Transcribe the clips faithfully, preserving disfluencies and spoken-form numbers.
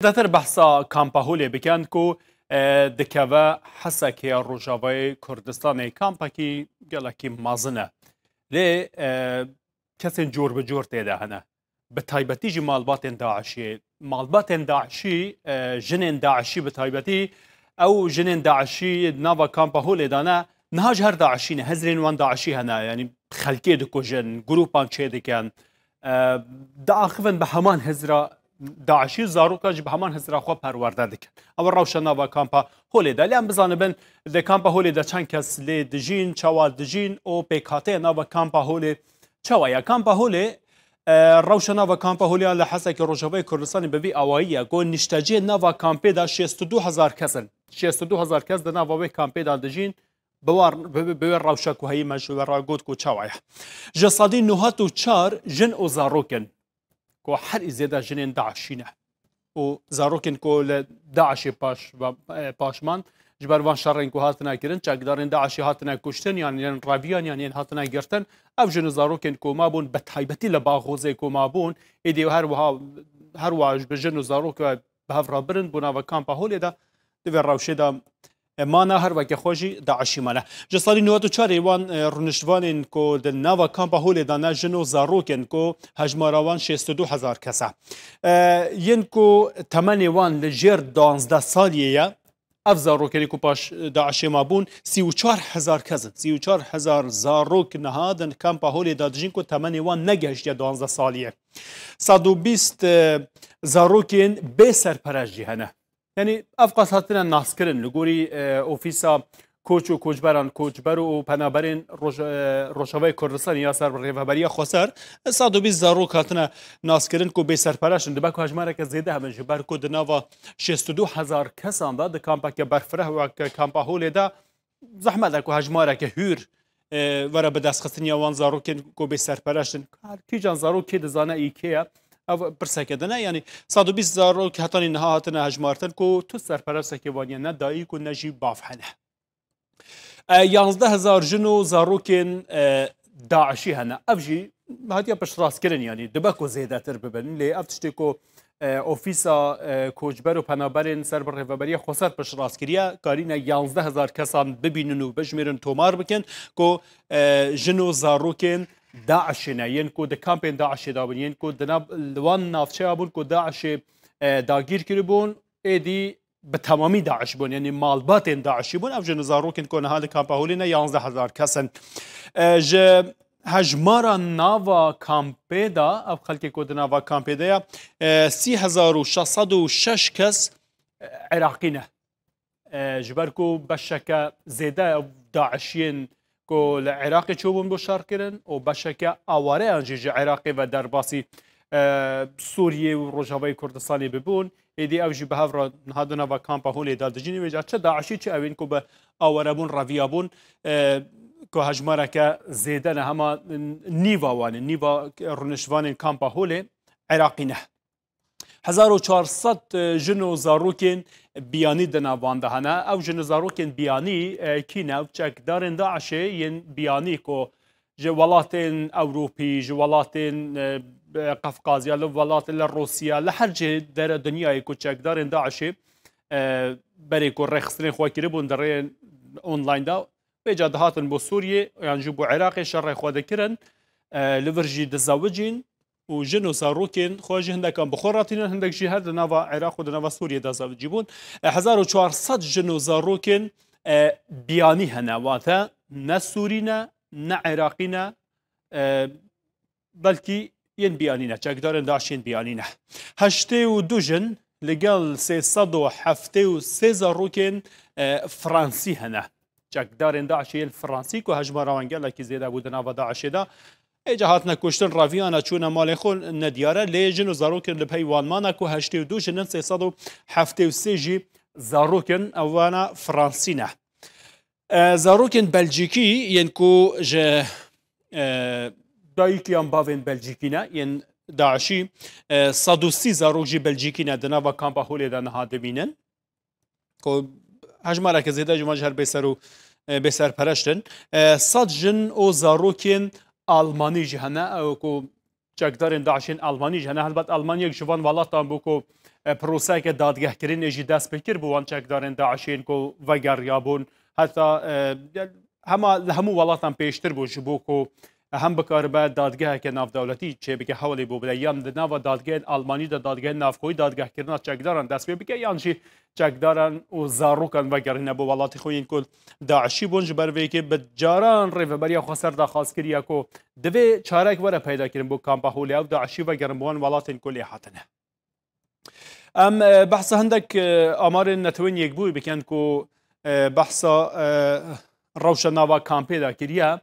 Zêdetir behsa kampa Holê bikin ku, e, dikeve Hesekê ya Rojavayê Kurdistanê. Kampekî gelekî mezin e. Lê, e, kesên cor bi cor tê de hene. Bi taybetî jî malbatên DAIŞ'ê. Malbatên DAIŞ'î, e, jinên DAIŞ'î bi taybetî, ew jinên DAIŞ'î nava kampa Holê de ne, niha ji her DAIŞ'î ne. Hizrên wan DAIŞ'î hene. Yanî xelkê dikujin, grûpan çêdikin. E, diaxivin bi heman hizra DAIŞ'î, zarokan jî bi heman hizra xwe perwerde dikin. Ew rewşa nava kampa Holê de. Lê em bizanibin, di kampa Holê de çend kes lê dijîn, çawa dijîn û pêkhateya nava kampa Holê çawa ye? Kampa Holê, e, rewşa nava kampa Holê ya li Hesekê Rojavayê Kurdistanê bi vî awayî ye ku niştecihê nava kampê de şêst û du hezar kes in. Şêst û du hezar kes di nava wê kampê de dijîn. Bi war, bi, bi, bi wê rewşa ku heyî me ji we re got ku çawa ye. Ji sedî nod û çar jin û zarok in ku herî zêde jinên DAIŞ'î ne. Û zarokên ku li DAIŞ'ê paş, va-, e, paşman, ji ber van şerên ku hatine kirin, çekdarên DAIŞ'ê hatine kuştin, yan yên reviyan, yan yên hatine girtin, ev jin û zarokên ku mabûn, bi taybetî li Baxozê ku mabûn, êdî her wiha, her wiha ji bi jin û zarok ve bi hev re birin, bo nava kampa Holê de, di vê rewşê de, e, mana her weke xwe jî DAIŞ'î mane. Ji salî nod û çarê wan, e, rûniştvanên ku di nava kampa Holê de ne, jin û zarok in ku hejmara wan şêst û du hezar kes e. E, yên ku temenê wan li jêr duwazdeh saliyê ye, ev zarokên ku paş DAIŞ'ê mabûn, sî û çar hezar kes in. Sî û çar hezar zarok niha di kampa Holê de dijîn ku temenê wan negehiştiye duwazdeh saliyê. Sed û bîst, e, zarokên bê serperest jî hene. Yanî ev qas hatine naskirin li gorî, e, Ofîsa Koç û Koçberan, Koçber û Penaberên Roj-, e, Rojavayê Kurdistanê ya ser bi Rêveberiya Xweser, sed û bîst zarok hatine naskirin ku bêserpereş in. Dibe ku hejmareke zêde hebin, ji ber ku di nava şêst û du hezar kesan de di kampeke berfireh weke kampa Holê de zehmet e ku hejmareke hûr, e, were bi destxistiniya wan zarokên ku bêserpereş in. Her kîjan zarok kê dizane î kê ye? Ev pirseke din e. Yanî sed û bîst zarok hetanî niha hatine hejmartin ku tu serperesekê wan ye, ne dayik û ne jî bav hene. E, yanzdeh hezar jin û zarokên, e, DAIŞ'î hene. Ev jî hatiye piştrastkirin, yanî dibe ku zêdetir bibin. Lê ev tiştê ku, e, Ofîsa, e, Koçber û Penaberên ser bi Rêveberiya Xweser piştrast kiriye, karîne yanzdeh hezar kesan bibînin û bijmêrin, tomar bikin ku, e, jin û zarokên DAIŞ'ê ne, yên ku di kampên DAIŞ'ê de bûn, yên ku di nav, li wan navçeya bûn ku DAIŞ'ê, e, dagîr kiribûn, êdî bi temamî DAIŞ bûn, yanî malbatên DAIŞ'î bûn. Ev jin û zarokên ku niha li kampa Holê ne, yanzdeh hezar kes in. E, ji hejmara nava kampê de, ev xelkê ku di nava kampê de ye, e, sî hezar û şeş sed û şeş kes, e, Iraqî ne. E, ji ber ku beşeke zêde DAIŞ'iyên ku li Iraqê çûbûn bo şerkirin û beşeke awareyan jî ji Iraqê ve derbasî, e, Sûriyê û Rojavayê Kurdistanê bibûn. Êdî ew jî bi hev re niha di nava kampa Holê de dijîn. Vêca çi DAIŞ'î, çi ewên ku bi aware bûn, reviya bûn, e, ku hejmareke zêde ne, hema nîva wan e, nîva rûnişvanên kampa Holê Iraqî ne. Hezar û çar sed jin û zarokên biyanî di nav wan de hene. Ew jin û zarokên biyanî, e, kî ne? Ew çekdarên DAIŞ'ê yên biyanî ku ji welatên Ewropî, ji welatên, e, Qefqazya, li welatên, li Rûsya, li her cihê dere dinyayê ku çekdarên DAIŞ'ê, e, berê ku rêxistinên xwe kiribûn di rê online de, vêca dihatin bo Sûriyê yan jî bo Iraqê şerê xwe dikirin, e, li vir jî dizewicîn û jin û zarokên xwe jî hindekan bi xwe re tînin, hindek jî her di nava Iraq û di nava Sûriyê de zewicî bûn. E, hezar û çar sed jin û zarokên, e, biyanî hene, wate ne Sûrî ne, ne Iraqî ne, e, belkî yên biyanî ne, çekdarên DAIŞ yên biyanî ne. Heştê û du jin li gel sê sed û heftê û sê zarokên, e, Fransî hene. Çekdarên DAIŞê yên Fransî ku hejmara wan gelekî zêde bû di nava DAIŞê de, êca hatine kuştin, reviyane, çûne malên xwe nediyar e, lê jin û zarokên li pey wan mane ku heştê û du jin in, sê sed û heftê û sê jî zarok in, ewana Fransî ne. E, zarokên Belcîkî yên ku ji, e, dayik yan bavên Belcîkî ne, yên DAIŞî, e, sed û sî zarok jî Belcîkî ne, di nava kampa Holê de niha dimînin. Ku hejmareke zêde ji wan ji her bêser û, e, bêserpereşt in. E, sed jin û zarokên Almanî jî hene, ew ku çekdarên DAIŞ'ên Almanî jî hene. Helbet Almanyek ji van welatan bû ku, e, proseyeke dadgehkirinê jî dest pê kir bo wan çekdarên DAIŞ'ê yên ku vegeriyabûn. Heta, e, hema li hemû welatan pêştir bû ji bo ku hem bikaribe dadgeheke navdewletî çêbike, hewlê bo bide, yan di nava dadgehên Almanî de, dadgehên navxweyî dadgehkirina çekdaran dest pê bike, yan jî çekdaran û zarokan vegerîne bo welatê xwe yên ku DAIŞ'î bûn. Ji ber vê yekê bi caran Rêveberiya Xweser daxwaz kiriye ku divê çarek were peyda kirin bo kampa Holê, ew DAIŞ'î vegerin bo wan welatên ku lê hatine. Em, e, behsa hindek, e, amarên Netewên Yekbûyî bikin ku, e, behsa, e, rewşa nava kampê de kiriye.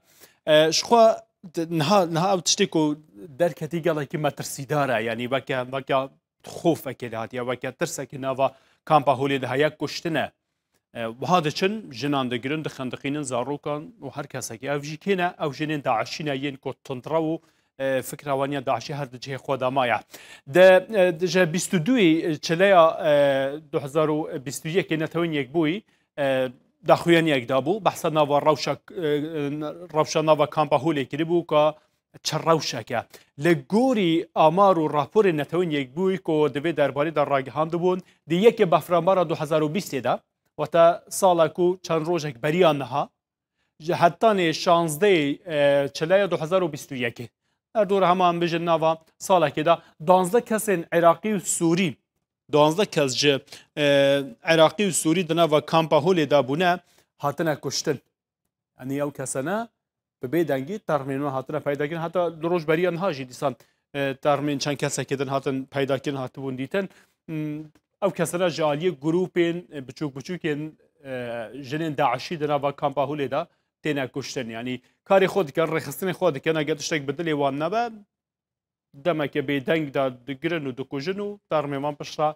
E, ji xwe di-, niha, niha ew tiştê ku derketî gelekî metirsîdar e, yanî weke, weke xofekê lê hatiye, weke tirsekê nava kampa Holê de heye, kuştin e. E, wiha diçin, jinan digirin, dixendiqînin zarokan û her kesekî. Ev jî kê ne? Ew jinên DAIŞ'î ne, yên ku tundrew û, e, fikra wan ya DAIŞ'î her di cihê xwe de maye. Di, e, di ji bîst û duyê çileya, e, du hezar û bîst û yekê Netewên Yekbûyî, e, daxuyaniyek dabû. Behsa nava rewşa, e, rewşa nava kampa Holê kiribû ka çi rewşeke. Li gorî amar û raporên Netewên Yekbûyî ku di vê derbarê de ragihandibûn, di yekê Befranbara du hezar û bîstê de, wate sala ku çend rojek beriya niha, ji hetanê şazdehê, e, çileya du hezar û bîst û yekê. Her dor hema em bijin nava salekê de duwazdeh kesên Iraqî û Sûrî, duwazdeh kes ji, e, Iraqî û Sûrî di nava kampa Holê de bûne, hatine kuştin. Yanî ew kesene bi bêdengî termên wan hatine peydakirin. Heta du roj beriya niha jî dîsan, e, termên çend kesekê din hatin peydakirin, hatibûn dîtin. Hmm, ew kesene ji aliyê grûpên, e, biçûk biçûkên, e, jinên DAIŞ'î di nava kampa Holê de têne kuştin. Yanî karê xwe dikin, rêxistinê xwe dikin, eger tiştek bi dilê wan nebe, demeke bêdeng de digirin û dikujin û termê wan piştre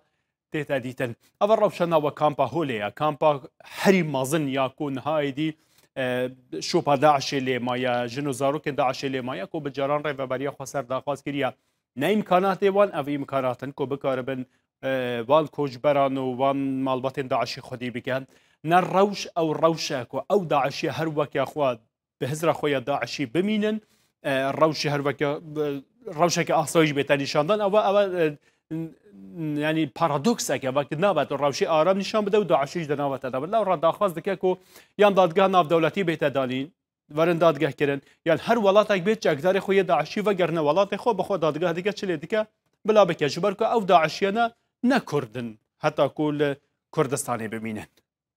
tête dîtin. Eva rewşa nava kampa Holê ye. Kampa herî mezin ya ku niha êdî, e, şopa DAIŞ'ê lê maye, jin û zarokên DAIŞ'ê lê maye ku bi caran Rêveberiya Xweser daxwaz kiriye. Ne îmkanatê wan ev îmkanat in ku bikaribin, e, wan koçberan û wan malbatên DAIŞ'î xwedî bikin. Ne rewş ew rewş e ku ew DAIŞ'î her weke xwe bi hizra xwe ya DAIŞ'î bimînin, e, rewşê her weke, e, rewşeke asayî jî bête nîşandan. Ewa, ewa, e, n-, n-, yanî paradokseke, wekî nabe tu rewşê aram nîşan bide û DAIŞ'î jî di nava te de be. Lewra daxwaz dike ku yan dadgeha navdewletî bête danîn, werin dadgehkirin, yan her welatek bê çekdarê xwe yê DAIŞ'î vegerine welatê xwe, bi xwe dadgeh dike, çi lê dike, bila bike. Ji ber ku ew DAIŞ'iyane ne Kurd in, heta ku li Kurdistanê bimînin.